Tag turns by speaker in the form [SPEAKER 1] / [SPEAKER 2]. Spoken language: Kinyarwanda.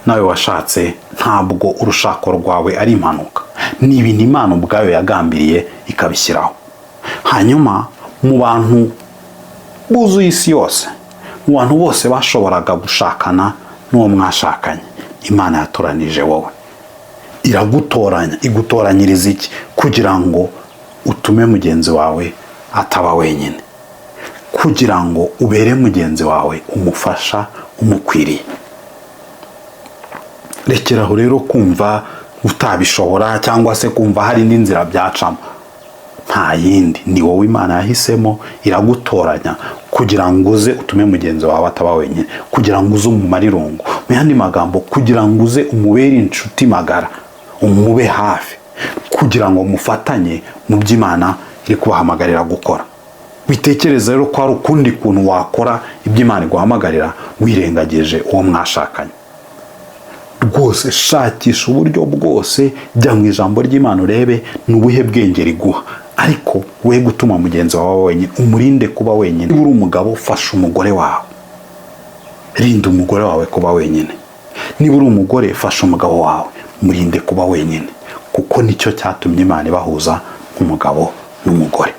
[SPEAKER 1] Nawe washatse, ntabwo urushako rwawe ari impanuka, ni ibintu Imana ubwayo yagambiriye ikabishyiraho. Hanyuma mu bantu buzuye isi yose, mu bantu bose bashoboraga gushakana n'uwo mwashakanye, Imana yatoranije wowe, iragutoranya. Igutoranyiriza iki? Kugira ngo utume mugenzi wawe ataba wenyine, kugira ngo ubere mugenzi wawe umufasha umukwiriye. Rekeraho rero kumva utabishobora cyangwa se kumva hari indi nzira byacamo. Nta yindi, ni wowe Imana yahisemo, iragutoranya kugira ngo uze utume mugenzi wawe ataba wenyine, kugira ngo uze umumare irungu. Mu yandi magambo, kugira ngo uze umubere inshuti magara, umube hafi, kugira ngo mufatanye mu byo Imana iri kubahamagarira gukora. Witekereza rero ko hari ukundi kuntu wakora ibyo Imana iguhamagarira wirengagije uwo mwashakanye. Rwose shakisha uburyo bwose, jya mu ijambo ry'Imana urebe ni ubuhe bwenge riguha, ariko we gutuma mugenzi wawe wenyine, umurinde kuba wenyine. Niba uri umugabo, fasha umugore wawe, rinda umugore wawe kuba wenyine. Niba uri umugore, fasha umugabo wawe, murinde kuba wenyine, kuko nicyo cyatumye Imana ibahuza nk'umugabo n'umugore.